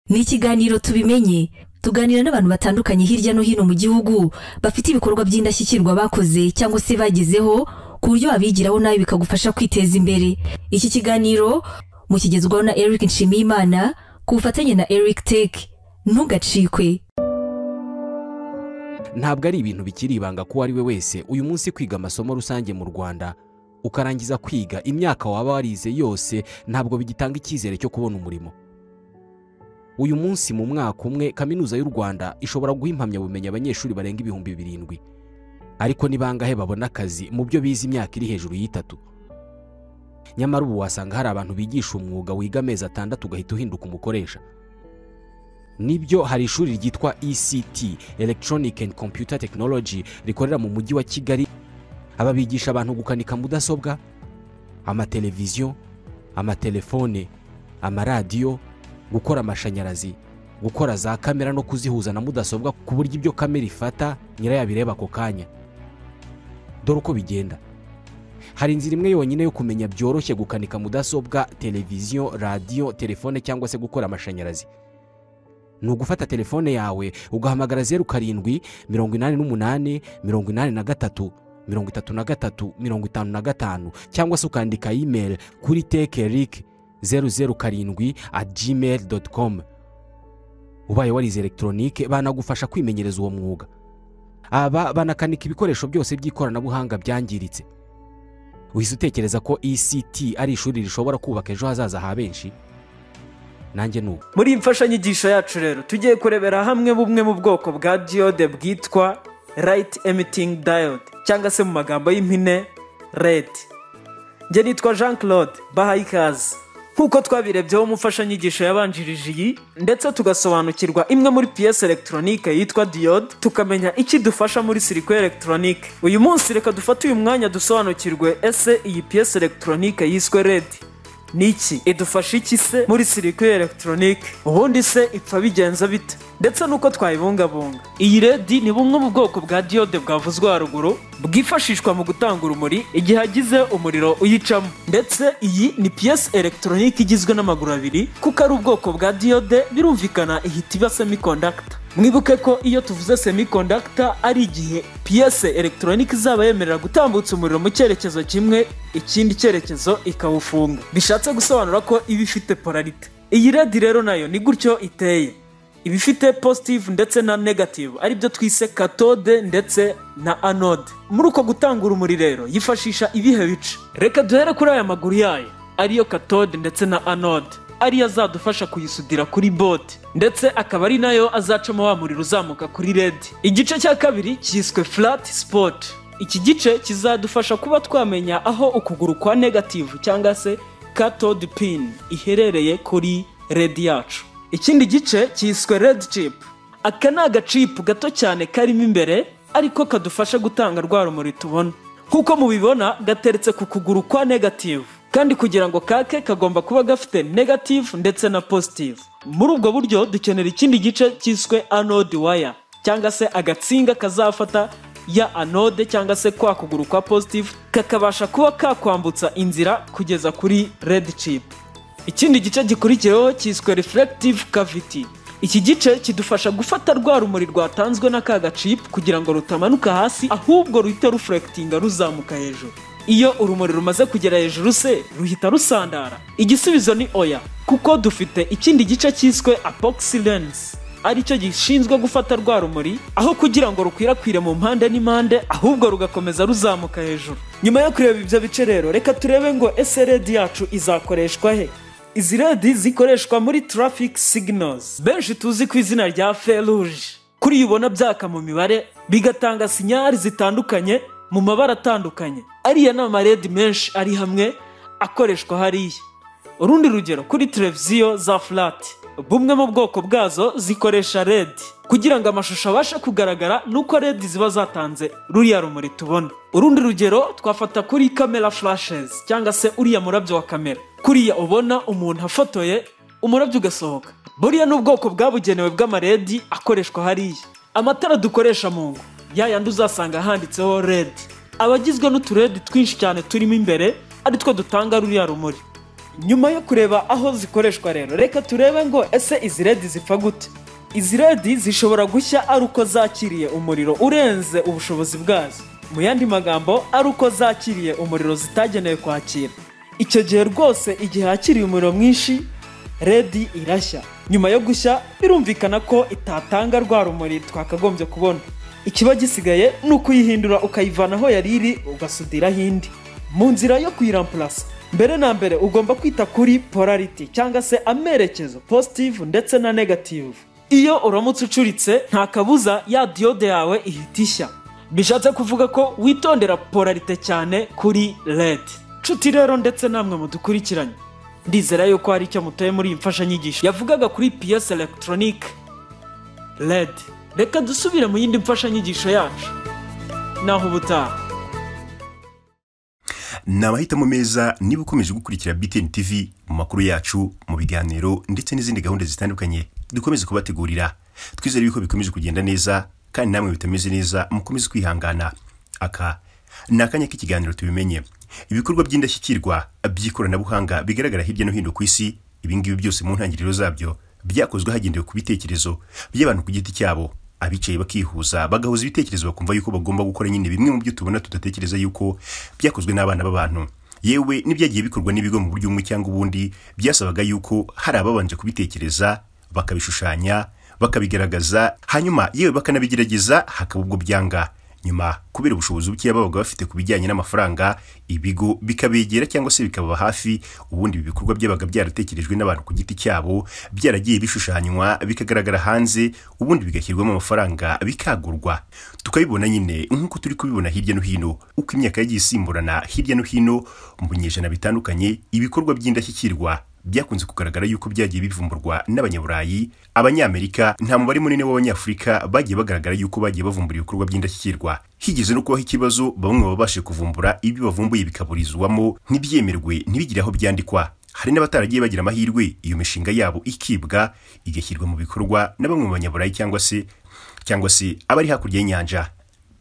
Ni ikiganiro Tubimenye, tuganira n'abantu batandukanye hirya no hino mu gihugu bafite ibikorwa by'indashyikirwa bakoze cyangwa se bagezeho, ku buryo wabigiraho nawe bikagufasha kwiteza imbere. Iki kiganiro mukigezwaho na Eric Nshimiyimana ku bufatanye na Eric Tech. Ntugacikwe. Ntabwo ari ibintu bikiri ibanga ko ari we wese uyu munsi kwiga amasomo rusange mu Rwanda ukarangiza kwiga imyaka waba warize yose ntabwo bigitanga icyizere cyo kubona umurimo. Uyu munsi mu mwaka umwe Kaminuza y'u Rwanda ishobora guha impamyabumenyi abanyeshuri barenga 7000, ariko ni bangahe babona akazi mu byo bize imyaka iri hejuru y'itatu? Nyamara ubu wasanga hari abantu bigisha umwuga wiga amezi 6 ugahita uhinduka umukoresha. Nibyo, hari ishuri ryitwa ECT, Electronic and Computer Technology, rikorera mu mujyi wa Kigali. Aba bigisha abantu gukanika mudasobwa, amateleviziyo, amatelefone, amaradiyo, gukora amashanyarazi, gukora za kamera no kuzihuza na mudasobwa ku buryo ibyo kamera ifata nyirayo abireba ako kanya. Dore uko bigenda. Hari inzira imwe yonyine yo kumenya byoroshye gukanika mudasobwa, televiziyo, radiyo, telefone cyangwa se gukora amashanyarazi. Ni ugufata telefone yawe ugahamagara 07 88 83 33 55 cyangwa se ukandika email kuri tekeric007@gmail.com. Ubaye warize electronique banagufasha kwimenyereza uwo mwuga. Aba banakanika ibikoresho byose by'ikoranabuhanga byangiritse. Uhise utekereza ko ECT ari ishuri rishobora kubaka ejo hazaza ha benshi? Nanjye nuko. Muri imfashanyigisho yacu rero tugiye kurebera hamwe bumwe mu bwoko bwa diode bwitwa light emitting diode, cyangwa se mu magambo y'impine LED. Njye nitwa Jean Claude, bahaye ikaze. Nkuko twabirebyeho mu mfashanyigisho yabanjirije iyi, ndetse tugasobanukirwa imwe muri pièce électronique yitwa diode, tukamenya iki dufasha muri circuit électronique. Uyu munsi reka dufate uyu mwanya dusobanukirwe ese iyi pièce électronique yiswe LED niki, idufasha iki se muri circuit électronique, ubundi se ipfa bigenza bite, ndetse nuko twayibungabunga. Iyi LED ni bumwe mu bwoko bwa diode bwavuzwe haruguru, bwifashishwa mu gutanga urumuri igihe hagize umuriro uyicamo. Ndetse iyi ni pièce électronique igizwe n'amaguru abiri, kuko ari ubwoko bwa diode birumvikana ihita iba semiconductor. Mwibuke ko iyo tuvuze semiconductor ari igihe pièce électronique izaba yemerera gutambutsa umuriro mu cyerekezo kimwe, ikindi cyerekezo ikawufunga. Bishatse gusobanura ko iba ifite polarité. Iyi LED rero nayo ni gutyo iteye. Iba ifite positive ndetse na negative, aribyo twise cathode ndetse na anode. Muri uko gutanga urumuri rero yifashisha ibihe bice. Reka duhere kuri aya maguru yayo, ariyo cathode ndetse na anode, ariyo azadufasha kuyisudira kuri board, ndetse akaba ari nayo azacamo wa muriro uzamuka kuri LED. Igice cya kabiri cyiswe flat spot. Iki gice kizadufasha kuba twamenya aho ukuguru kwa negative cyangwa se cathode pin iherereye kuri LED yacu. Ikindi gice cyiswe LED chip. Aka ni agachip gato cyane karimo imbere, ariko kadufasha gutanga rwa rumuri tubona. Nkuko mubibona gateretse ku kuguru kwa negative, kandi kugira ngo kake kagomba kuba gafite negative ndetse na positive. Muri ubwo buryo dukenera ikindi gice cyiswe anode wire, cyangwa se agatsinga kazafata ya anode cyangwa se kwa kuguru kwa positive, kakabasha kuba kakwambutsa inzira kugeza kuri LED chip. Ikindi gice gikurikiyeho cyiswe reflective cavity. Iki gice kidufasha gufata rwa rumuri rwatanzwe na ka gachip kugira ngo rutamanuka hasi, ahubwo ruhite reflectinga ruzamuka hejuru. Iyo urumuri rumaze kugera hejuru se ruhita rusandara? Igisubizo ni oya, kuko dufite ikindi gice cyiswe epoxy lens, aricyo gishinzwe gufata rwa rumuri aho kugira ngo rukwirakwire mu mpande n'impande, ahubwo rugakomeza ruzamuka hejuru. Nyuma yo kureba ibyo bice rero, reka turebe ngo ese LED yacu izakoreshwa he. Izi LED zikoreshwa muri traffic signals, benshi tuzi ku izina rya feu rouge. Kuri ubona byaka mu mibare bigatanga sinyari zitandukanye mu mabara atandukanye. Ariya ni ama LED menshi ari hamwe akoreshwa hariya. Urundi rugero kuri televiziyo za flat, bumwe mu bwoko bwazo zikoresha LED kugira ngo amashusho abashe kugaragara, nuko LED ziba zatanze ruriya rumuri tubona. Urundi rugero twafata kuri camera flashes cyangwa se uriya murabyo wa kamera, kuriya ubona umuntu afotoye umurabyo ugasohoka. Buriya ni ubwoko bwabugenewe bw'ama LED akoreshwa hariya. Amatara dukoresha mu ngo, ya yandi uzasanga handitseho LED, aba agizwe n'utu LED twinshi cyane turimo imbere, ari two dutanga ruriya rumuri. Nyuma yo kureba aho zikoreshwa rero, reka turebe ngo ese izi LED zipfa gute. Izi LED zishobora gushya ari uko zakiriye umuriro urenze ubushobozi bwazo, mu yandi magambo ari uko zakiriye umuriro zitagenewe kwakira. Icyo gihe rwose igihe hakiriye umuriro mwinshi, LED irashya. Nyuma yo gushya birumvikana ko itatanga rwa rumuri twakagombye kubona. Ikiba gisigaye ni ukuyihindura, ukayivana aho yari iri ugasudiraho indi. Mu nzira yo kuyiramplasa, mbere na mbere ugomba kwita kuri polarity cyangwa se amerekezo, positive ndetse na negative. Iyo uramutse ucuritse, nta kabuza ya diode yawe ihita ishya. Bishatse kuvuga ko witondera polarité cyane kuri LED. Nshuti rero ndetse namwe mudukurikiranye, ndizera yuko hari icyo mutoye muri iyi mfashanyigisho yavugaga kuri pièce électronique LED. Reka dusubire mu yindi mfashanyigisho yacu, naho ubutaha. Ni amahitamo meza niba ukomeje gukurikira BTN TV mu makuru yacu, mu biganiro ndetse n'izindi gahunda zitandukanye dukomeze kubategurira. Twizere yuko bikomeje kugenda neza, kandi namwe bitameze neza mukomeze kwihangana. Aka ni akanya k'ikiganiro Tubimenye. Ibikorwa by'indashyikirwa by'ikoranabuhanga bigaragara hirya no hino ku isi, ibingibi byose mu ntangiriro zabyo byakozwe hagendewe ku bitekerezo by'abantu ku giti cyabo, abicaye bakihuza, bagahuza ibitekerezo, bakumva yuko bagomba gukora nyine bimwe mu byo tubona tudatekereza yuko byakozwe n'abana b'abantu. Yewe n'ibyagiye bikorwa n'ibigo mu buryo bumwe cyangwa ubundi, byasabaga yuko hari ababanje kubitekereza, bakabishushanya, bakabigaragaza, hanyuma yewe bakanabigerageza, hakaba ubwo byanga. Nyuma kubera ubushobozi bukeya babaga bafite ku bijyanye n'amafaranga, ibigo bikabegera cyangwa se bikababa hafi. Ubundi ibi bikorwa byabaga byaratekerejwe n'abantu ku giti cyabo, byaragiye bishushanywa, bikagaragara hanze, ubundi bigashyirwamo amafaranga, bikagurwa, tukabibona nyine nk'uko turi kubibona hirya no hino. Uko imyaka yagiye isimburana hirya no hino mu binyejana bitandukanye, ibikorwa by'indashyikirwa byakunze kugaragara yuko byagiye bivumburwa n'Abanyaburayi, Abanyamerika. Nta mubare munini w'Abanyafurika bagiye bagaragara yuko bagiye bavumbura ibikorwa by'indashyikirwa. Higeze no kubaho ikibazo, bamwe babashe kuvumbura ibyo bavumbuye bikaburizwamo, ntibyemerwe, ntibigire aho byandikwa. Hari n'abataragiye bagira amahirwe, iyo mishinga yabo ikibwa, igashyirwa mu bikorwa na bamwe mu Banyaburayi cyangwa se abari hakurya y'inyanja.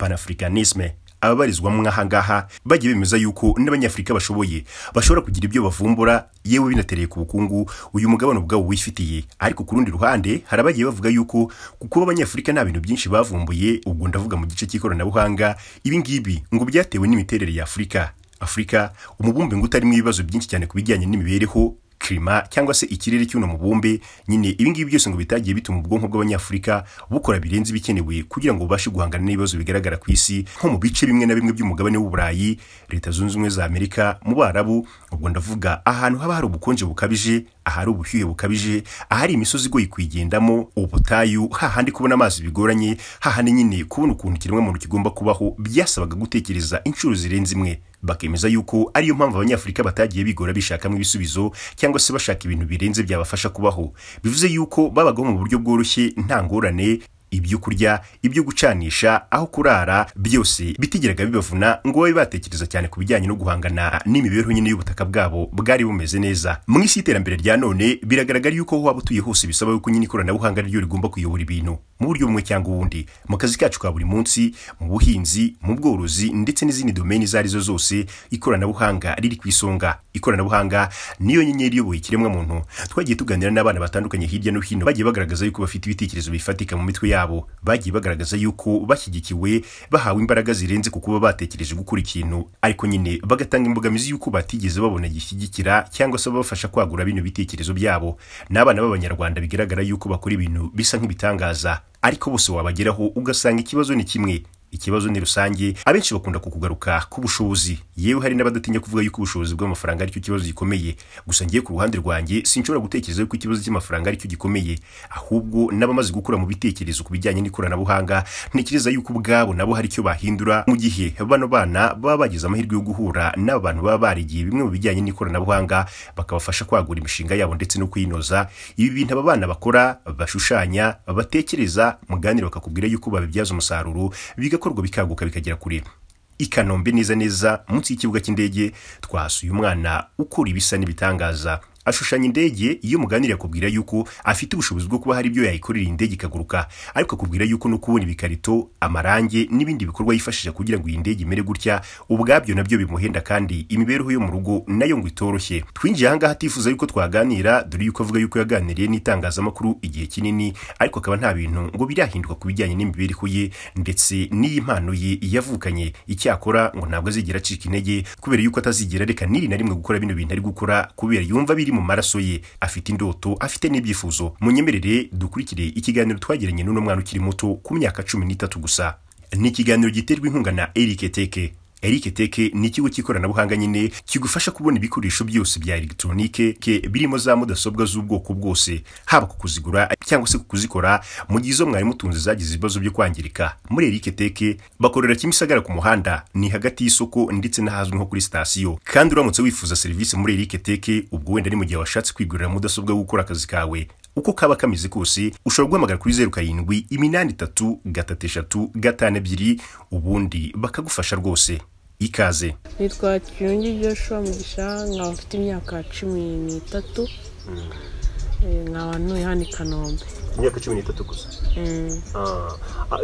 Panafricanisme, ababarizwamo nk'aha ngaha, bagiye bemeza yuko n'Abanyafurika bashoboye, bashobora kugira ibyo bavumbura, yewe binatereye ku bukungu uyu mugabane ubwawo wifitiye. Ariko ku rundi ruhande hari abagiye bavuga yuko kuba Abanyafurika nta bintu byinshi bavumbuye, ubwo ndavuga mu gice cy'ikoranabuhanga, ibi ngibi ngo byatewe n'imiterere ya Afurika. Afurika umubumbe ngo utarimo ibibazo byinshi cyane ku bijyanye n'imibereho, climat cyangwa se ikirere cy'uno mubumbe nyine. Ibi ngibi byose ngo bitagiye bituma ubwonko bw'Abanyafurika bukora birenze ibikenewe kugira ngo bubashe guhangana n'ibibazo bigaragara ku isi, nko mu bice bimwe na bimwe by'umugabane w'Uburayi, Leta Zunze Ubumwe za Amerika, mu Barabu. Ubwo ndavuga ahantu haba hari ubukonje bukabije, ahari ubushyuhe bukabije, ahari imisozi igoye kuyigendamo, ubutayu, hahandi kubona amazi bigoranye, hahandi nyine kubona ukuntu ikiremwamuntu kigomba kubaho byasabaga gutekereza inshuro zirenze imwe. Bakemeza yuko ariyo mpamvu Abanyafurika batagiye bigora bishakamo ibisubizo cyangwa se bashaka ibintu birenze byabafasha kubaho. Bivuze yuko babagaho mu buryo bworoshye, nta ngorane, ibyo kurya, ibyo gucanisha, aho kurara, byose bitigeraga bibavuna ngo babe batekereza cyane ku bijyanye no guhangana n'imibereho nyine y'ubutaka bwabo bwari bumeze neza. Mu isi y'iterambere rya none biragaragara yuko aho waba utuye hose bisaba yuko nyine ikoranabuhanga ryo rigomba kuyobora ibintu mu buryo bumwe cyangwa ubundi, mu kazi kacu ka buri munsi, mu buhinzi, mu bworozi ndetse n'izindi domaine izo arizo zose. Ikoranabuhanga riri ku isonga, ikoranabuhanga niyo nyenyeri iyoboye ikiremwamuntu. Twagiye tuganira n'abana batandukanye hirya no hino, bagiye bagaragaza yuko bafite ibitekerezo bifatika mu mitwe yabo, bagiye bagaragaza yuko bashyigikiwe, bahawe imbaraga zirenze ku kuba batekereje gukora ikintu, ariko nyine bagatanga imbogamizi yuko batigeze babona gishyigikira cyangwa se babafasha kwagura bino bitekerezo byabo. N'abana b'Abanyarwanda bigaragara yuko bakora ibintu bisa nk'ibitangaza, ariko bose wabageraho ugasanga ikibazo ni kimwe, ikibazo ni rusange. Abenshi bakunda kukugaruka ku bushobozi, yewe hari n'abadatinya kuvuga yuko ubushobozi bw'amafaranga aricyo kibazo gikomeye. Gusa ngiye ku ruhande rwanjye sinshobora gutekereza yuko ikibazo cy'amafaranga aricyo gikomeye, ahubwo n'abamaze gukura mu bitekerezo ku bijyanye n'ikoranabuhanga, ntekereza yuko ubwabo nabo hari icyo bahindura mu gihe bano bana baba bagize amahirwe yo guhura n'aba bantu baba barigiye bimwe mu bijyanye n'ikoranabuhanga, bakabafasha kwagura imishinga yabo ndetse no kuyinoza. Ibi bintu aba bana bakora, bashushanya, batekereza, muganira bakakubwira yuko babibyaza umusaruro, bigakorwa, bikaguka, bikagera kure. I Kanombe neza neza munsi y'ikibuga cy'indege twasuye umwana ukora ibisa n'ibitangaza. Ashushanya indege, iyo muganira akubwira yuko afite ubushobozi bwo kuba hari ibyo yayikorera indege ikaguruka, ariko akubwira yuko no kubona ibikarito, amarange n'ibindi bikorwa yifashisha kugira ngo iyi ndege imere gutya ubwabyo nabyo bimuhenda, kandi imibereho yo mu rugo nayo ngo itoroshye. Twinjiye ahangaha atifuza yuko twaganira, dore yuko avuga yuko yaganiriye n'itangazamakuru igihe kinini, ariko akaba nta bintu ngo birahinduka ku bijyanye n'imibereho ye ndetse n'iyi mpano ye yavukanye. Icyakora ngo ntabwo azigera acika intege, kubera yuko atazigera reka n'iri na rimwe gukora bino bintu ari gukora, kubera yumva biri mu maraso ye, afite indoto, afite n'ibyifuzo. Munyemerere dukurikire ikiganiro twagiranye n'uno mwana ukiri muto ku myaka 13 gusa. Ni ikiganiro giterwa inkunga na Eric Teke. Eric Teke ni ikigo cy'ikoranabuhanga nyine kigufasha kubona ibikoresho byose bya elegitoronike birimo za mudasobwa z'ubwoko bwose, haba ku kuzigura cyangwa se ku kuzikora mu gihe izo mwari mutunze zagize ibibazo byo kwangirika. Muri Eric Teke bakorera Kimisagara ku muhanda, ni hagati y'isoko ndetse n'ahazwi nko kuri sitasiyo. Kandi uramutse wifuza serivisi muri Eric Teke, ubwo wenda ni mu gihe washatse kwigurira mudasobwa yo gukora akazi kawe uko kaba kameze kose, ushobora guhamagara kuri 07 83 3 3 52 ubundi bakagufasha rwose. Ikaze. Nitwa Kirungi Joshua Mugisha, nkaba mfite imyaka 13, nkaba ntuye hano i Kanombe. Imyaka 13 gusa?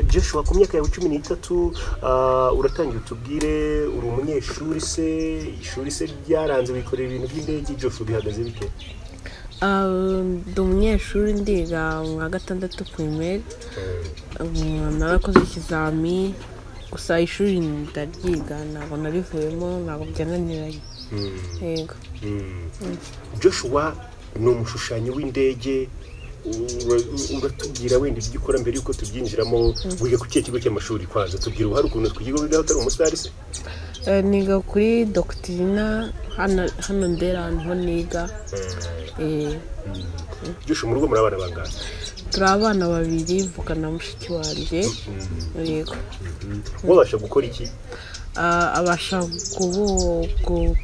Joshua, ku myaka yawe 13 uratangiye utubwire, uri umunyeshuri se, ishuri se ryaranze wikorera ibintu by'indege, Joshua bihagaze bite? Ndi umunyeshuri, ndiga mu wa 6 primaire, narakoze ikizami gusa ishuri ndaryiga ntabwo narivuyemo, ntabwo byananiranye. Yego. Joshua ni umushushanyi w'indege. Uratubwira wenda ibyo ukora mbere yuko tubyinjiramo. Wiga ku kihe kigo cy'amashuri kwanza? Tubwira uruhare ukuntu twiga wiga utari umusitari se? Niga kuri Doctrina hano Ndera niho niga. Joshua, mu rugo muri abana bangahe? Turi abana babiri, mvuka na mushiki wanjye. Yego. Wabasha gukora iki? Abasha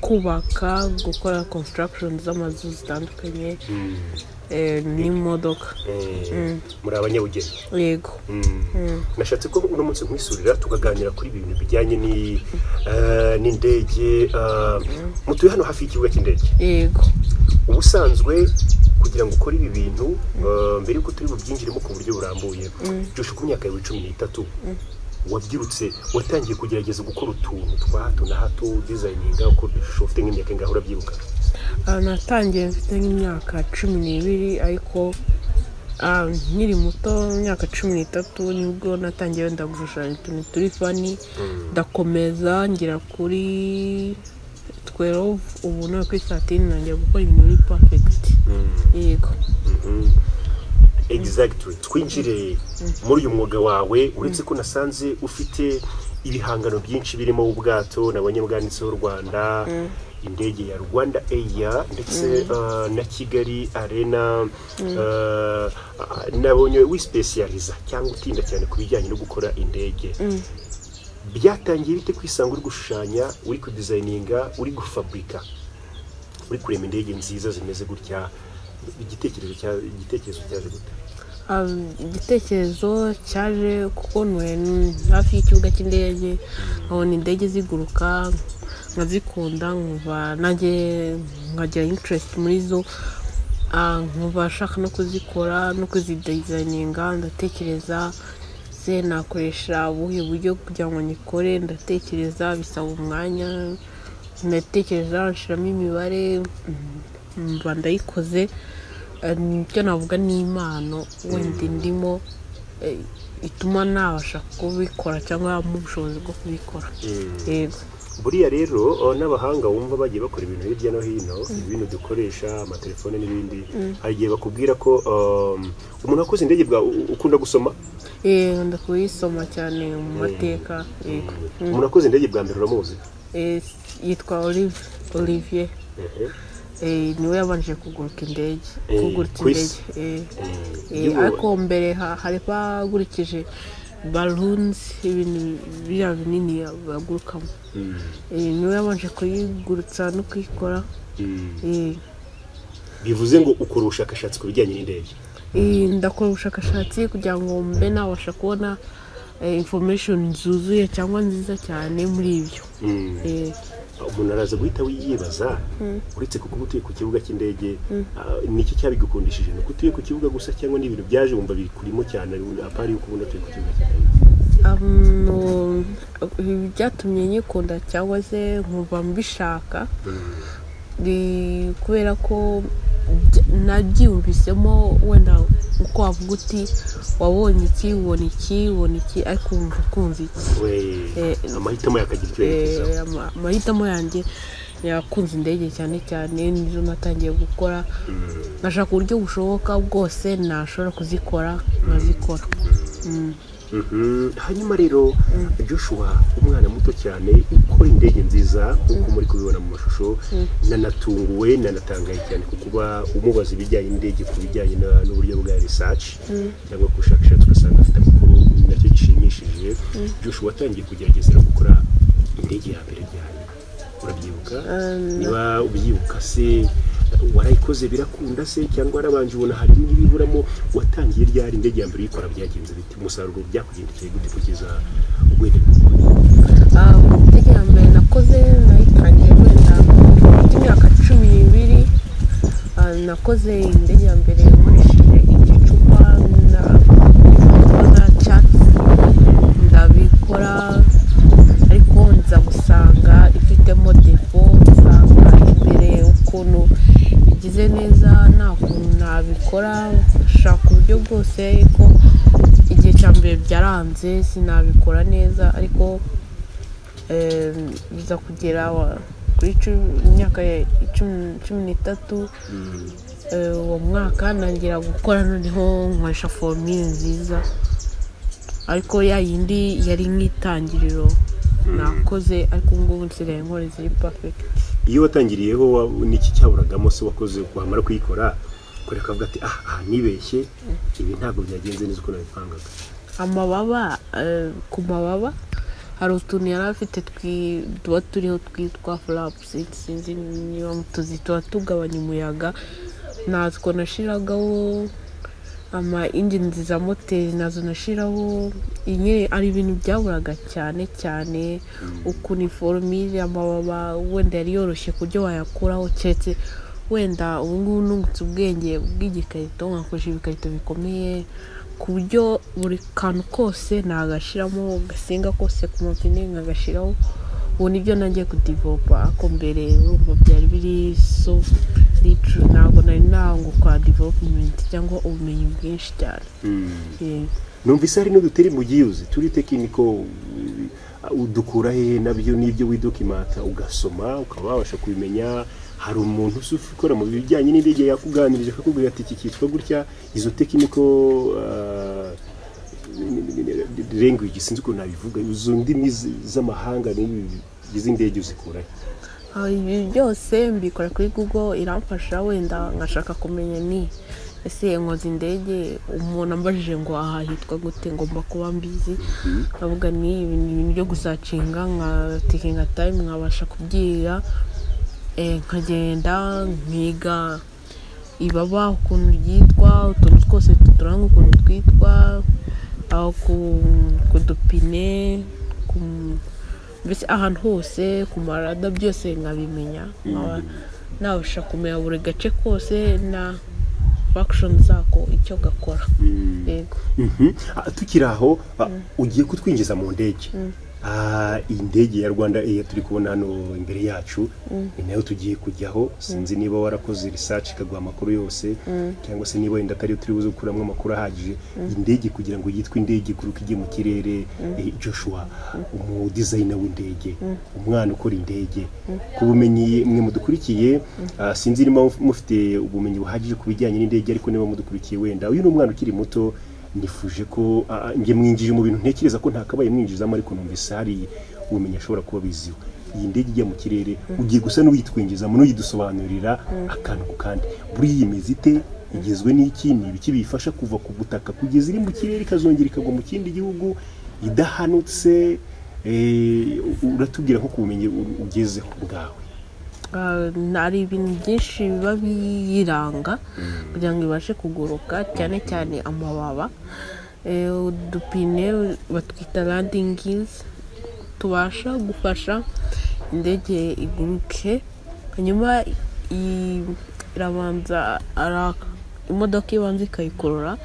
kubaka, gukora construction z'amazu zitandukanye n'imodoka. Muri abanyabugeni? Yego. Nashatse ko uno munsi nkwisurira tukaganira kuri ibintu bijyanye n'indege. Mutuye hano hafi y'ikibuga cy'indege? Yego. Ubusanzwe kugira ngo ukore ibi bintu, mbere yuko turi bubyinjiremo ku buryo burambuye, Joshua, ku myaka yawe 13 wabyirutse watangiye kugerageza gukora utuntu twa hato na hato, designinga, ukora udushusho, ufite nk'imyaka ingahe urabyibuka? Natangiye mfite nk'imyaka 12, ariko nkiri muto mu myaka 13 nibwo natangiye wenda gushushanya utuntu turi funny, ndakomeza ngera kuri 12, ubu no kuri 13 nangiye gukora ibintu biri perfect. Yego. Exactly. Twinjire muri uyu mwuga wawe, uretse ko nasanze ufite ibihangano byinshi birimo ubwato nabonye bwanditseho Rwanda, indege ya Rwanda Air ndetse na Kigali Arena. Nabonye wispecializa cyangwa utinda cyane ku bijyanye no gukora indege. Byatangiye bite kwisanga uri gushushanya, uri kudesigninga, uri gufabrika, uri kurema indege nziza zimeze gutya? Igitekerezo cyaje gute? Igitekerezo cyaje kuko ntuye hafi y'ikibuga cy'indege, nkabona indege ziguruka nkazikunda, nkumva nanjye nkagira interest muri zo, nkumva nshaka no kuzikora no kuzidesigninga. Ndatekereza se nakoresha ubuhe buryo kugira ngo nyikore, ndatekereza bisaba umwanya, ndatekereza nshiramo imibare, mba ndayikoze. Icyo navuga ni impano wenda ndimo ituma nabasha kubikora cyangwa yampa ubushobozi bwo kubikora. Yego. Buriya rero n'abahanga wumva bagiye bakora ibintu hirya no hino, ibintu dukoresha, amatelefone n'ibindi, hari igihe bakubwira ko umuntu wakoze indege bwa ukunda gusoma? Nkunda kuyisoma cyane mu mateka. Yego. Umuntu wakoze indege bwa mbere uramuzi? Yitwa Olivier. Niwe yabanje kuguruka indege, kugurutsa indege. Ariko mbere hari bagurikije balloons, ibintu biriya binini bagurukamo. Niwe yabanje kuyigurutsa no kuyikora. Bivuze ngo ukora ubushakashatsi ku bijyanye n'indege? Ndakora ubushakashatsi kugira ngo mbe nabasha kubona Information zuzuye cyangwa nziza cyane muri ibyo. Umuntu araza guhita yibaza, uretse kuko uba utuye ku kibuga cy'indege, niki cyabigukundishije? Ni uko utuye ku kibuga gusa cyangwa ni ibintu byaje wumva bikurimo cyane apari yuko ubona utuye ku kibuga cy'indege? Byatumye nyikunda cyangwa se nkumva mbishaka ni kubera ko nabyiyumvisemo. Wenda uko wavuga uti wabonye iki, ubona iki, ubona iki, ariko wumva ukunze iki. We amahitamo yakagira icyo yerekezaho. Amahitamo yanjye yakunze indege cyane cyane, nizo natangiye gukora, nkashaka uburyo bushoboka bwose nashobora kuzikora nkazikora. Hanyuma rero Joshua, umwana muto cyane ukora indege nziza nk'uko muri kubibona mu mashusho, nanatunguwe nanatangaye cyane ku kuba umubaza ibijyanye n'indege ku bijyanye n'uburyo bwa research cyangwa ubushakashatsi, ugasanga afite amakuru, nacyo gishimishije. Joshua, watangiye kugerageza no gukora indege ya mbere ryari? Urabyibuka? Niba ubyibuka se, warayikoze birakunda se cyangwa warabanje ubona harimo ibiburamo? Watangiye ryari indege ya mbere uyikora? Byagenze bite? Umusaruro byakugendekeye gute kugeza wenda bikunda? Indege ya mbere nakoze nayitangiye wenda mfite imyaka 12. Nakoze indege ya mbere nkoresheje igicupa na cyatsi, ndabikora, ariko nza gusanga ifitemo défaut, nsanga imbere ukuntu bigize neza nta kuntu nabikora. Nshaka uburyo bwose, ariko igihe cya mbere byaranze, sinabikora neza, ariko biza kugera kuri imyaka ya 13, uwo mwaka ntangira gukora, noneho nkoresha formule nziza, ariko ya yindi yari nk'itangiriro nakoze, ariko ubu ngubu nsigaye nkora iziri perfect. Iyo watangiriyeho niki cyaburagamo se wakoze, wamara kuyikora kure akavuga ati ah ah, nibeshye, ibi ntabwo byagenze neza uko nabipangaga? Amababa, ku mababa hari utuntu yari afite tuba turiho twitwa flaps, sinzi niba mutuzi, tuba tugabanya umuyaga, natwo nashiragaho. Ama engine za moteri nazo nashiraho. Nyine ari ibintu byaburaga cyane cyane ukuntu iformule amababa wenda yari yoroshye ku buryo wayakuraho, keretse wenda ubu ngubu nungutse ubwenge bw'igikarito, nkakoresha ibikarito bikomeye ku buryo buri kantu kose nagashyiramo, gasinga kose ku mapine nkagashyiraho. Ubu nibyo nangiye kudevelopa, ariko mbere urumva byari biri so little, ntabwo nari nanguka development cyangwa ubumenyi bwinshi cyane. Yego. Numvise hari n'uduteri mu giyuzi turi technical, udukura hehe? Nabyo n'ibyo widocumenta ugasoma ukaba wabasha kubimenya? Hari umuntu uzi ukora mu bijyanye n'indege yakuganirije akakubwira ati iki cyitwa gutya? Izo technical language, sinzi ukuntu nabivuga, izo ndimi z'amahanga n'ibi bigize indege, uzikura he? Ibi byose mbikora kuri Google, iramfasha. Wenda nkashaka kumenya ni ese nkoze indege, umuntu ambajije ngo aha hitwa gute, ngomba kuba mbizi. Nkavuga ni ibi ni ibintu byo gusearchinga, nka takinga time nkabasha kubyiga, nkagenda nkiga ibaba ukuntu ryitwa, utuntu twose tuturanga ukuntu twitwa, aho ku dupine, mbese ahantu hose ku marada byose nkabimenya, nkaba nabasha kumenya buri gace kose na function zako, icyo gakora. Yego. Tukiri aho, ugiye kutwinjiza mu ndege. Iyi ndege ya Rwanda Air turi kubona hano imbere yacu ni nayo tugiye kujyaho. Sinzi niba warakoze research ikaguha amakuru yose cyangwa se niba wenda atari turi buze gukuramo amakuru ahagije. Iyi ndege kugira ngo yitwe indege kuruka ijye mu kirere, Joshua umudesigner w'indege, umwana ukora indege, ku bumenyi mwe mudukurikiye, sinzi niba mufite ubumenyi buhagije ku bijyanye n'indege, ariko niba mudukurikiye wenda uyu ni umwana ukiri muto, nifuje ko njye mwinjije mu bintu ntekereza ko ntakabaye mwinjizamo, ariko numvise hari ubumenyi ashobora kuba abiziho. Iyi ndege ijya mu kirere ugiye gusa n'uyitwinjizamo n'uyidusobanurira akantu ku kandi. Buriya imeze ite? Igizwe n'iki? Ni ibiki biyifasha kuva ku butaka kugeza iri mu kirere, ikazongera ikagwa mu kindi gihugu idahanutse? Uratubwira nko ku bumenyi ugezeho bwawe. Hari ibintu byinshi biba biyiranga kugira ngo ibashe kuguruka, cyane cyane amababa. Udupine batwita landing gears, tubasha gufasha indege iguruke. Hanyuma irabanza, imodoka ibanza ikayikurura,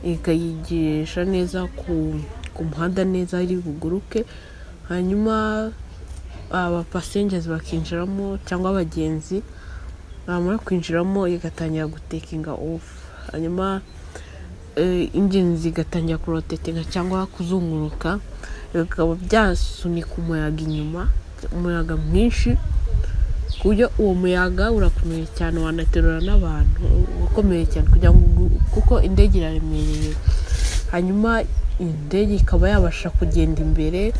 ikayigirisha neza ku muhanda neza iri buguruke. Hanyuma aba passengers bakinjiramo cyangwa abagenzi, bamara kwinjiramo igatangira gutakinga off. Hanyuma engine zigatangira kurotatinga cyangwa kuzunguruka, bikaba byasunika umuyaga inyuma, umuyaga mwinshi, ku buryo uwo muyaga urakomeye cyane, wanaterura n'abantu, ukomeye cyane kugira ngo, kuko indege iraremereye. Hanyuma indege ikaba yabasha kugenda imbere,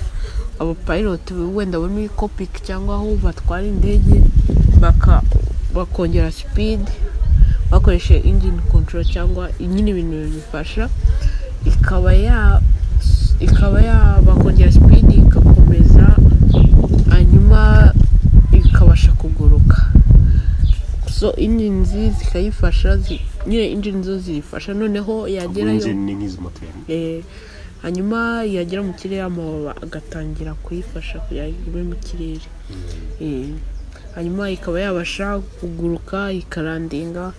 abapilot wenda bari muri cockpit cyangwa aho batwara indege bakongera speed bakoresheje engine control cyangwa nyine ibintu bibifasha, ikaba ya bakongera speed igakomeza, hanyuma ikabasha kuguruka. So engines zikayifasha, nyine engine zo ziyifasha, noneho yagerayo. Engine ni nk'izi moteri. Hanyuma yagera mu kirere, amababa agatangira kuyifasha kugira ngo igume mu kirere. Hanyuma ikaba yabasha kuguruka, ikalandinga.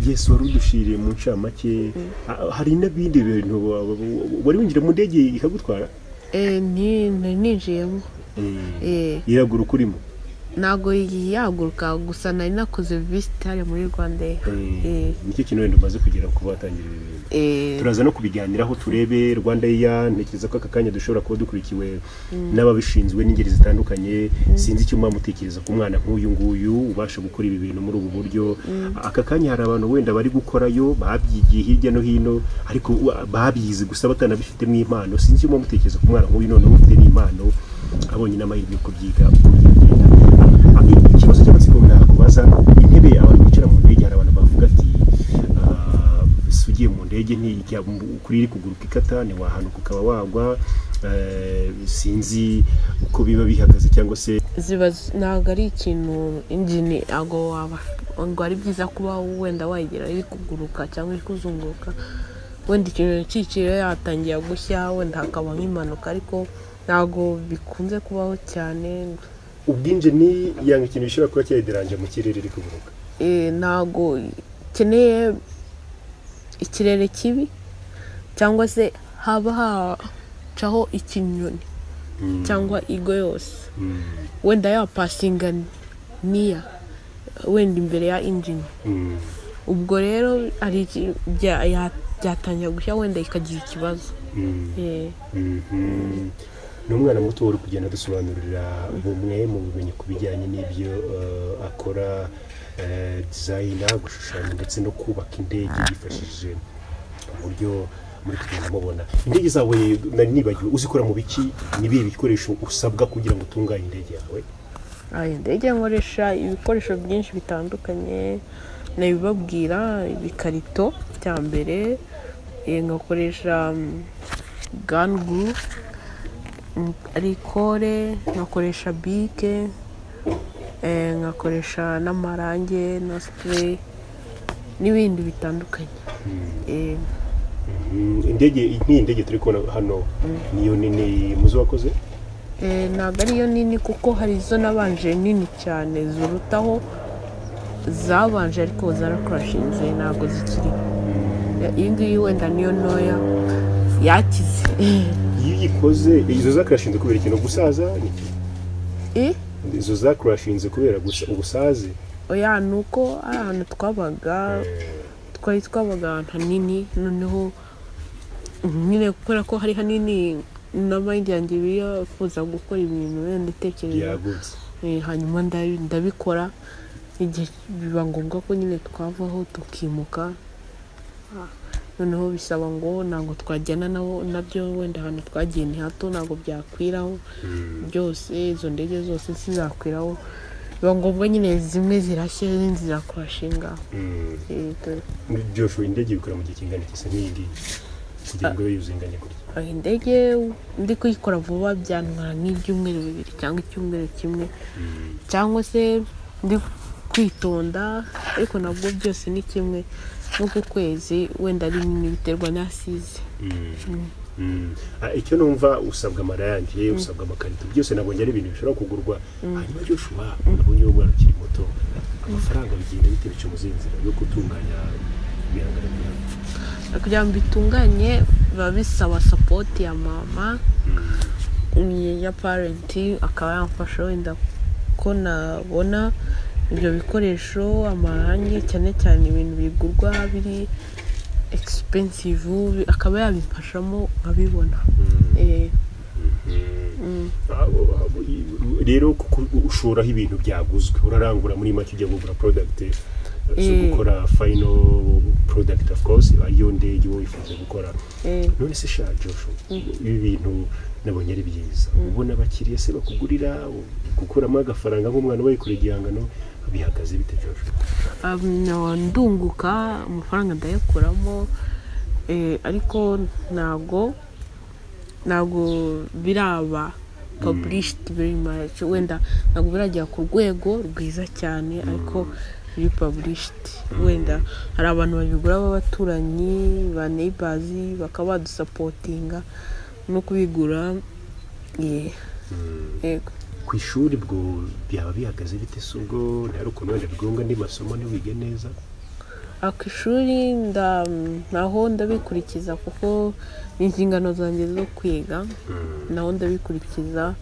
Yesu, wari udushiriye mu ncamake. Hari n'ibindi bintu wari winjira mu ndege ikagutwara? Ninjiyemo. Iraguruka urimo? Ntabwo yaguruka, gusa nari nakoze visit hariya muri Rwanda. Nicyo kintu wenda umaze kugera kuba watangira ibi bintu. Turaza no kubiganiraho, turebe Rwanda Air. Ntekereza ko aka kanya dushobora kuba dukurikiwe n'ababishinzwe n'ingeri zitandukanye. Sinzi icyo muba mutekereza ku mwana nk'uyu nguyu ubasha gukora ibi bintu muri ubu buryo. Aka kanya hari abantu wenda bari gukorayo babyigiye hirya no hino, ariko babyize gusa batanabifitemo impano. Sinzi icyo muba mutekereza ku mwana nk'uyu noneho ufite n'impano, abonye n'amahirwe yo kubyiga, uko byagenda. Ikibazo cy'amatsiko nakubaza, intebe abantu bicara mu ndege, hari abantu bavuga ati "Ese ugiye mu ndege ntijya kuri iri kuguruka ikata, ntiwahanuka ukaba wagwa?" Sinzi uko biba bihagaze cyangwa se Ziba ntabwo ari ikintu, engine ntabwo waba ngo ari byiza kuba wenda wayigira iri kuguruka cyangwa iri kuzunguruka, wenda ikintu cyikiriye yatangira gushya, wenda hakaba nk'impanuka, ariko ntabwo bikunze kubaho cyane. Ubwo engine yanga ikintu gishobora kuba cyayideranje mu kirere iri kuguruka? Ntabwo ikeneye ikirere kibi cyangwa se haba hacaho ikinyoni cyangwa igo yose, wenda yapasinga niya wenda imbere ya engine. Ubwo rero hari byatangira gushya, wenda ikagira ikibazo. Ni umwana muto uri kugenda adusobanurira bumwe mu bumenyi ku bijyanye n'ibyo akora, design, gushushanya ndetse no kubaka indege yifashishije uburyo muri kugenda mubona. Indege zawe, nari nibagiwe, uzikora mu biki? Ni ibihe bikoresho usabwa kugira ngo utunganye indege yawe? Indege nkoresha ibikoresho byinshi bitandukanye, nabibabwira: ibikarito cya mbere, ngakoresha gun glue, arikore, ngakoresha bike, ngakoresha n'amarange na spray n'ibindi bitandukanye. Indege nk'iyi ndege turi kubona hano niyo nini muzo wakoze? Ntabwo ariyo nini, kuko hari izo nabanje nini cyane zirutaho zabanje, ariko zarakurashinze, ntabwo zikiriho. Iyi ngiyi wenda niyo ntoya yakize. Iyo uyikoze, izo zakurashinze kubera ikintu, gusaza ni iki? Izo zakurashinze kubera gusa ubusaze? Oya, ni uko ari ahantu twabaga, twari twabaga ahantu hanini, noneho nyine kubera ko hari hanini na mind yanjye bifuza gukora ibintu wenda itekereza byagutse. Hanyuma ndabikora, igihe biba ngombwa ko nyine twavaho tukimuka. Noneho bisaba ngo ntabwo twajyana nabo nabyo, wenda ahantu twagiye ni hato, ntabwo byakwiraho byose, izo ndege zose zizakwiraho, biba ngombwa nyine zimwe zirashya, izindi zirakurashinga. Joshua, indege bikora mu gihe kingana iki se nk'iyi ngiyi kugira ngo ibe yuzuye inganye gutya? Indege ndi kuyikora vuba byantwara nk'ibyumweru 2 cyangwa icyumweru kimwe, cyangwa se ndi kwitonda, ariko nabwo byose ni kimwe no ku kwezi wenda ari nini biterwa na size. Icyo numva usabwa amarangi, usabwa amakarito, byose nabonye ari ibintu bishobora kugurwa. Hanyuma Joshua, nabonye uwo mwana ukiri muto, amafaranga bigenda bite bica mu zindi nzira yo gutunganya ibihangano byawe? Kugira ngo bitunganye biba bisaba support ya mama, ya parent, akaba yamfasha wenda ko nabona ibyo bikoresho, amarangi, cyane cyane ibintu bigurwa biri expensive, akaba yabimfashamo nkabibona. Rero kuko ushoraho ibintu byaguzwe, urarangura muri make, ujya kugura product zo gukora final product, of course ariyo ndege wowe wifuza gukora. None se sha Joshua, ibi bintu nabonye ari byiza, ubona abakiriya se bakugurira, gukuramo agafaranga nk'umwana wayikoreye igihangano, bihagaze bite Joshua? Ndunguka amafaranga, ndayakuramo, ariko ntabwo biraba published very much, wenda ntabwo biragera ku rwego rwiza cyane, ariko biri published. Wenda hari abantu babigura b'abaturanyi, ba neighbors, bakaba badusupportinga no kubigura. Yego. Ku ishuri bwo byaba bihagaze bite se? Ubwo ntari ukuntu wenda bigonga andi masomo ntiwige neza? Ku ishuri naho ndabikurikiza kuko ni inshingano zanjye zo kwiga, naho ndabikurikiza,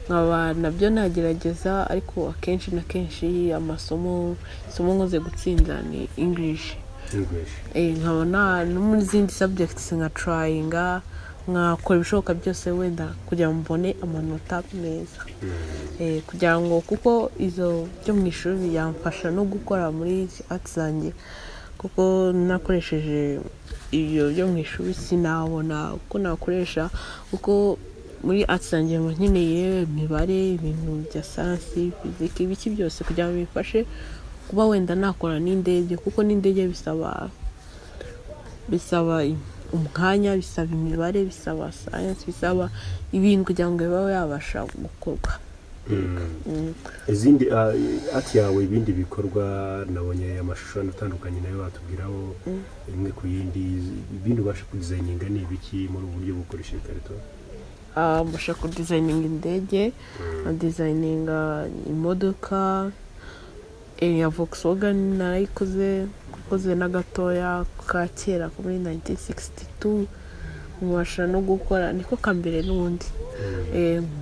nkaba nabyo nagerageza, ariko akenshi na kenshi amasomo, isomo nkoze gutsinda ni English. English. Nkabona no muri zindi subjects nka tryinga, nkakora ibishoboka byose wenda kugira ngo mbone amanota meza, kugira ngo kuko izo byo mu ishuri byamfasha no gukora muri izi arts zanjye, kuko nakoresheje ibyo byo mu ishuri sinabona uko nakoresha, kuko muri arts zanjye mba nkeneye imibare, ibintu bya science, physique, ibiki byose kugira ngo bimfashe kuba wenda nakora n'indege, kuko n'indege bisaba umwanya, bisaba imibare, bisaba science, bisaba ibintu kugira ngo bibe yabasha gukorwa. Izindi art yawe, ibindi bikorwa, nabonye amashusho atandukanye, nayo watubwiraho imwe ku yindi. Ibindi ubasha kudesigninga ni ibiki muri ubu buryo bwo gukoresha ibikarito? Mbasha kudesigninga indege, nkadesigninga imodoka ya Volkswagen, narayikoze, nakoze n'agatoya ka kera ko muri 1962, nkabasha no gukora niko kambere n'ubundi,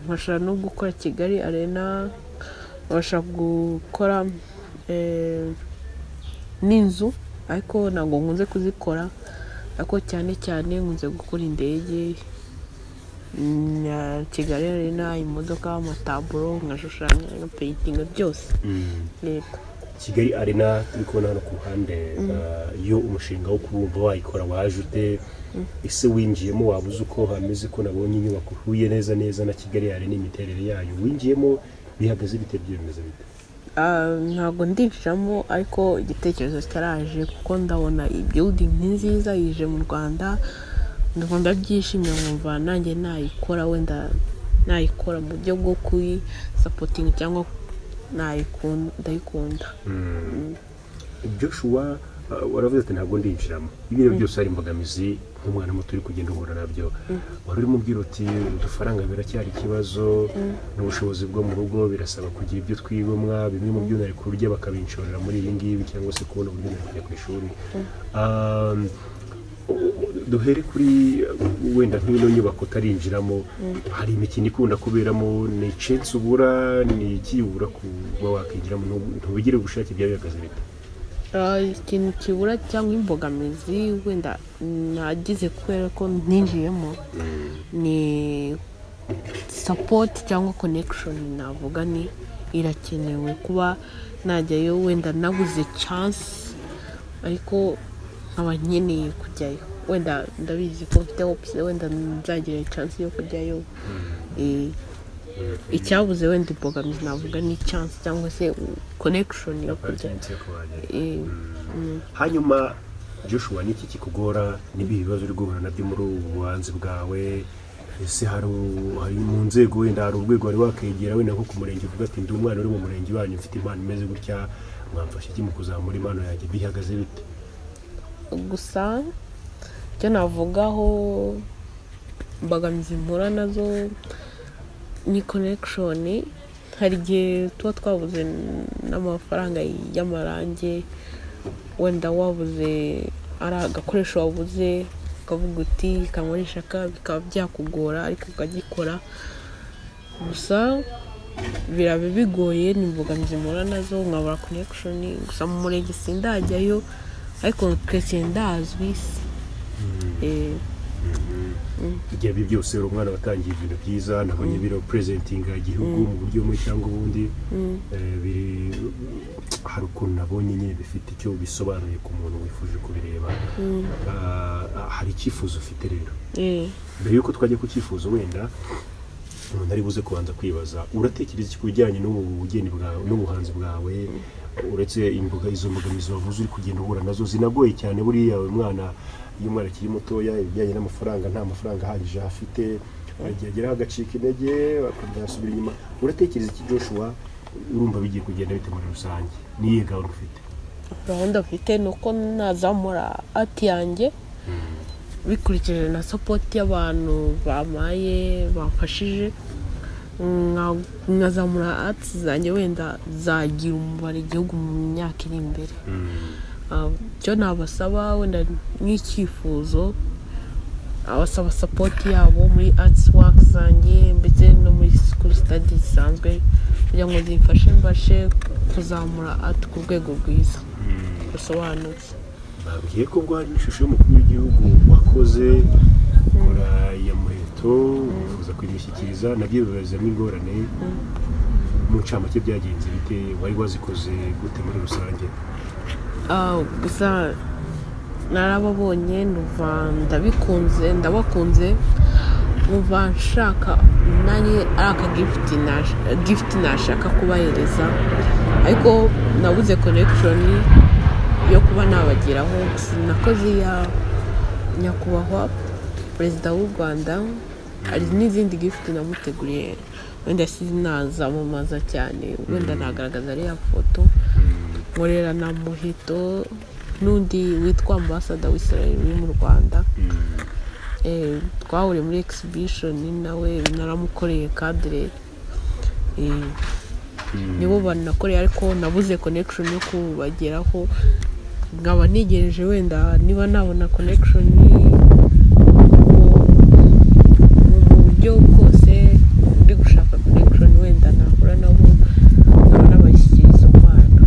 nkabasha no gukora Kigali Arena, nkabasha gukora n'inzu, ariko ntabwo nkunze kuzikora, ariko cyane cyane nkunze gukora indege na Kigali Arena, imodoka, amataburo, nkashushanya, nka paintinga byose. Yego. Kigali Arena turi kubona hano ku ruhande, iyo umushinga wo kubumva wayikora waje ute? Ese winjiyemo waba uzi uko hameze, ko nabonye inyubako uhuye neza neza na Kigali Arena imiterere yayo? Winjiyemo bihagaze bite, byo bimeze bite? Ntabwo ndinjiramo, ariko igitekerezo cyaraje kuko ndabona iyi building ni nziza, yije mu Rwanda, ndumva ndabyishimiye, nkumva nanjye nayikora, wenda nayikora mu buryo bwo kuyisupportinga cyangwa ndayikunda. Joshua, waravuze ati ntabwo ndinjiramo, ibintu byose hari imbogamizi nk'umwana muto uri kugenda uhura nabyo. Wari urimo ubwira uti udufaranga biracyari ikibazo, n'ubushobozi bwo mu rugo birasaba kugira ibyo twigomwa, bimwe mu byo nari kurya bakabinshorera muri ibi ngibi, cyangwa se kubona uburyo nari kujya ku ishuri. Duhere kuri wenda nk'ino nyubako utarinjiramo, hari imikino ikunda kuberamo, ni chance ubura, ni iki ubura kuba wakinjiramo? Ntubigire ubushake, byaba bihagaze bite? Ikintu kibura cyangwa imbogamizi wenda nagize kubera ko ntinjiyemo ni support cyangwa connection, navuga ni irakenewe kuba najyayo, wenda nabuze chance ariko nkaba nkeneye kujyayo, wenda ndabizi ko mfite hopes, wenda nzagira chance yo kujyayo. Icyabuze wenda imbogamizi navuga ni chance cyangwa se connection yo kujya. Opportunity yo kuhagera. Hanyuma Joshua, ni iki kikugora? N'ibihe bibazo uri guhura nabyo muri ubu buhanzi bwawe? Ese hari mu nzego, wenda hari urwego wari wakegera, wenda nko ku murenge, uvuga ati ndi umwana uri mu murenge wanyu, mfite impano imeze gutya, Mwamfasha iki mu kuzamura impano yanjye? Bihagaze bite? Gusa icyo navugaho imbogamizi mpura nazo ni connection. Hari igihe tuba twabuze n'amafaranga y'amarangi, wenda wabuze ari agakoresho wabuze ukavuga uti kankoresha aka, bikaba byakugora ariko ukagikora. Gusa biraba bigoye, ni imbogamizi mpura nazo, nkabura connection. Gusa mu murenge sindajyayo, ariko twese ndazwi. Igihe ibi byose uri umwana watangiye ibintu byiza, nabonye biro presentinga igihugu mu buryo bumwe cyangwa ubundi. Biri hari ukuntu nabonye nyine bifite icyo bisobanuye ku muntu wifuje kubireba. Hari icyifuzo ufite rero? Mbere y'uko twajya ku cyifuzo, wenda umuntu ari buze kubanza kwibaza, uratekereza iki ku bijyanye n'ubu bugeni bwawe n'ubuhanzi bwawe, uretse imboga izo mbogamizi wavuze uri kugenda uhura nazo zinagoye cyane? Buriya uyu mwana, iyo umwana akiri mutoya, ibijyanye n'amafaranga, nta mafaranga ahagije afite, igihe ageraho agacika intege, akongera asubira inyuma. Uratekereza iki, Joshua? Urumva bigiye kugenda bite muri rusange? Niyihe gahunda ufite? Gahunda mfite ni uko nazamura art yanjye bikurikije na support y'abantu bampaye, bamfashije, nkazamura art zanjye, wenda zagira umumaro igihugu mu myaka iri imbere. Icyo nabasaba wenda nk'icyifuzo, abasaba support yabo muri arts work zanjye ndetse no muri school studies zisanzwe, kugira ngo zimfashe mbashe kuzamura art ku rwego rwiza rusobanutse. Babwiye ko ubwo hari n'ishusho y'umukuru w'igihugu wakoze, ukora iya Muheto, wifuza kuyimushyikiriza, nabyo bibazamo ingorane. Mu ncamake byagenze bite? Wari wazikoze gute muri rusange? Gusa narababonye, numva ndabikunze, ndabakunze, numva nshaka nanjye ari aka gift nashaka kubahereza, ariko nabuze connection yo kuba nabageraho. Gusa nakoze iya nyakubahwa perezida w'u Rwanda, hari n'izindi gift namuteguriye, wenda sinazamamaza cyane, wenda nagaragaza ariya foto nkorera na Muheto n'undi witwa ambassador w'Israel uri mu Rwanda. Twahuriye muri exhibition, nawe naramukoreye cadre. Nibo banakoreye, ariko nabuze connection yo kubageraho, nkaba ntegereje wenda niba nabona connection mu buryo bwose ndi gushaka connection, wenda nahura nabo nkaba nabashyikiriza umwana.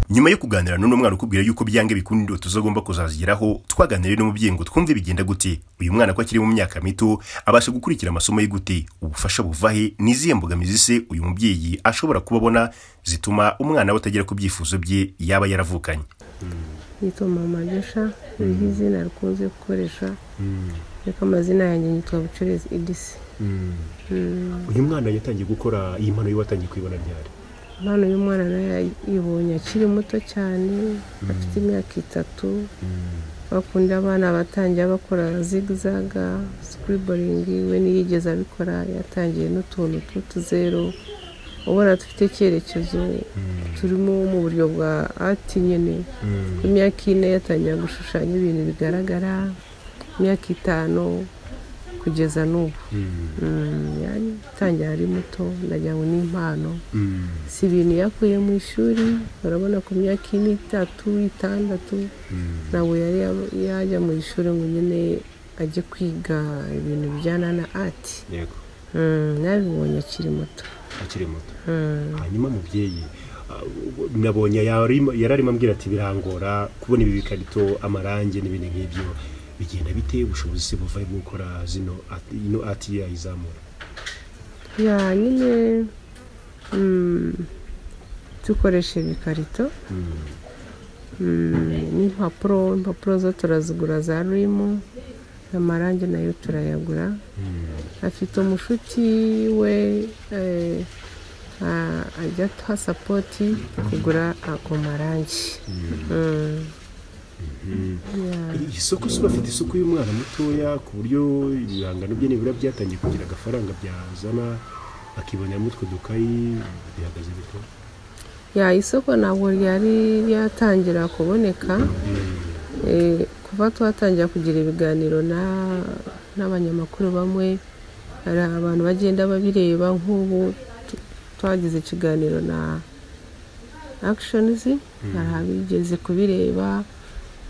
Nyuma yo kuganira n'uno mwana ukubwira yuko byange bikunda indoto zo agomba kuzazigeraho, twaganiriye n'umubyeyi ngo twumve bigenda gute, uyu mwana ko akiri mu myaka mito abasha gukurikira amasomo ye gute, ubufasha buva he, ni izihe mbogamizi se uyu mubyeyi ashobora kuba abona zituma umwana we atagera ku byifuzo bye yaba yaravukanye. Yitwa Mama Joshua, ririho izina rikunze gukoresha, ariko amazina yanjye yitwa Bucurezi Idisi. Uyu mwana yatangiye gukora iyi mpano ye, watangiye kuyibona ryari? Impano y'umwana nayo yayibonye akiri muto cyane, afite imyaka 3. Bakunda abana batangiye bakora zigzag, scribbling, we ntiyigeze abikora. Yatangiye n'utuntu tw'utuzeru ubona dufite icyerekezo turimo mu buryo bwa art nyine. Ku myaka 4 yatangiye gushushanya ibintu bigaragara, imyaka 5 kugeza n'ubu. Yatangiye ari muto, ndagira ngo ni impano, si ibintu yakuye mu ishuri. Urabona ku myaka 4, 3, 6 ntabwo yari yajya mu ishuri ngo nyine ajye kwiga ibintu bijyana na art. Nabibonye akiri muto. Akiri muto. Hanyuma mubyeyi, nabonye yari arimo ambwira ati birangora kubona ibi bikarito, amarangi n'ibindi nk'ibyo, bigenda bite? Ubushobozi se buva he bwo gukora zino ino art yayizamura? Ya nyine, dukoresha ibikarito n'impapuro. Impapuro zo turazigura za rimu, amarangi nayo turayagura. Afite umushuti we ajya aduha support kugura ako marangi. Isoko se bafite isoko y'umwana mutoya, ku buryo ibihangano bye nibura byatangiye kugira agafaranga byazana, akiboneramo utwo dukayi, bihagaze bite? Ya isoko ntabwo ryari ryatangira kuboneka. Kuva twatangira kugira ibiganiro n'abanyamakuru bamwe, hari abantu bagenda babireba. Nk'ubu twagize ikiganiro na Actions, hari abigeze kubireba,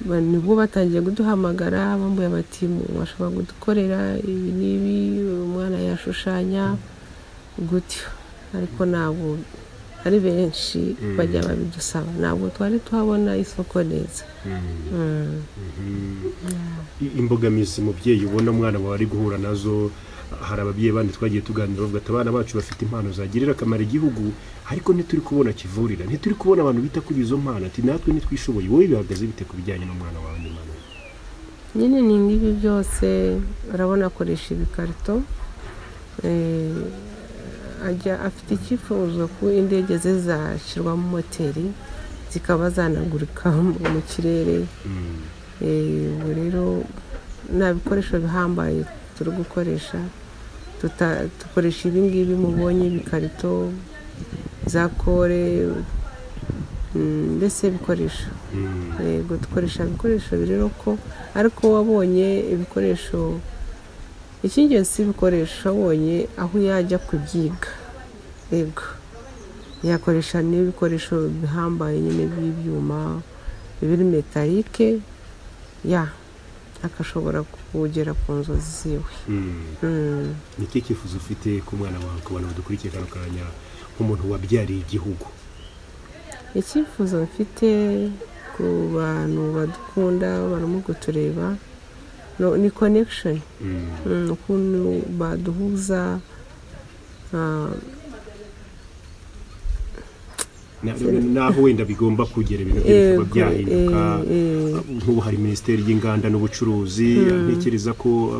nibwo batangiye kuduhamagara bambuye bati bashobora kudukorera ibi n'ibi, umwana yashushanya gutyo. Ariko ntabwo ari benshi bajya babidusaba, ntabwo twari tuhabona isoko neza. Imbogamizi mubyeyi ubona umwana wawe ari guhura nazo, hari ababyeyi bandi twagiye tuganira bavuga ati abana bacu bafite impano zagirira akamaro igihugu, ariko ntituri kubona kivurira, ntituri kubona abantu bita kuri izo mpano, ati natwe ntitwishoboye. Wowe bihagaze bite ku bijyanye n'umwana wawe n'impano? Nyine ni ngibi byose urabona, akoresha ibikarito, ajya afite icyifuzo ko indege ze zashyirwamo moteri zikaba zanagurika mu kirere. Ubu rero nta bikoresho bihambaye turi gukoresha, dukoresha ibi ngibi mubonye, ibikarito za kore, mbese ibikoresho. Yego, dukoresha ibikoresho rero ko, ariko wabonye ibikoresho, icy'ingenzi si ibikoresho, abonye aho yajya kubyiga. Yego, yakoresha n'ibikoresho bihambaye nyine by'ibyuma biri metalike, ya akashobora kugera ku nzozi ziwe. Ni iki cyifuzo ufite ku mwana wawe, ku bantu badukurikiye kano kanya, nk'umuntu wabyariye igihugu? Icyifuzo mfite ku bantu badukunda barimo kutureba ni connection, ukuntu baduhuza. Naho wenda bigomba kugera ibintu by'ibikaba byahinduka. Nk'ubu hari minisiteri y'inganda n'ubucuruzi, ntekereza ko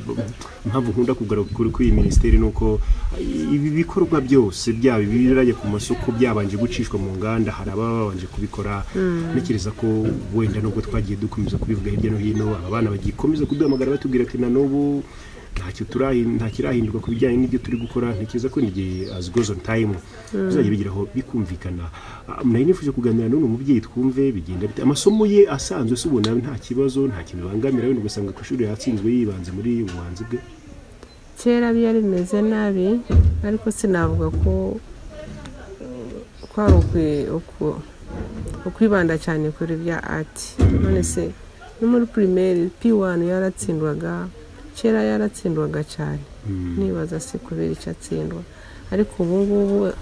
impamvu nkunda kugaruka kuri iyi minisiteri ni uko ibi bikorwa byose byaba ibirajya ku masoko byabanje gucishwa mu nganda, hari ababa babanje kubikora. Ntekereza ko wenda nubwo twagiye dukomeza kubivuga hirya no hino, aba bana bagikomeza kuduhamagara batubwira ati na n'ubu nta kirahinduka ku bijyanye n'ibyo turi gukora. Ntekereza ko n'igihe as goes on time bizajya bigeraho bikumvikana. Nari nifuje kuganira n'uno mubyeyi twumve bigenda bite amasomo ye asanzwe, se ubona nta kibazo, nta kintu bibangamira, wenda ugasanga ku ishuri yatsinzwe yibanze muri ubuhanzi bwe? Kera byari bimeze nabi, ariko sinavuga ko kwari ukwibanda cyane kuri bya art. None se no muri primaire P1 yaratsindwaga, kera yaratsindwaga cyane, nibaza se kubera icyo atsindwa. Ariko ubu ngubu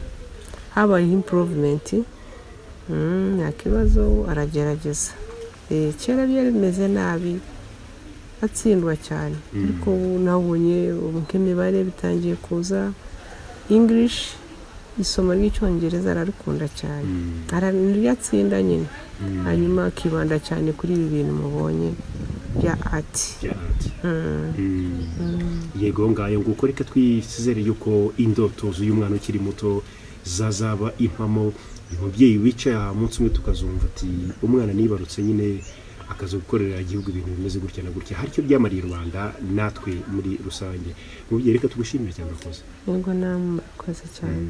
habaye improvement, nta kibazo, aragerageza. Kera byari bimeze nabi, atsindwa cyane, ariko ubu nabonye nk'imibare bitangiye kuza. English, isomo ry'icyongereza ararikunda cyane, aratsinda nyine, hanyuma akibanda cyane kuri ibi bintu mubonye bya art. Yego, ngayo nguko. Reka twizere yuko indoto z'uyu mwana ukiri muto zazaba impamo. Uyu mubyeyi wicaye aha, umunsi umwe tukazumva ati umwana nibarutse nyine akaza gukorera igihugu ibintu bimeze gutya na gutya, hari icyo byamariye rubanda natwe muri rusange. Mubyeyi, reka tugushimire cyane, urakoze. Yego, namwe murakoze cyane.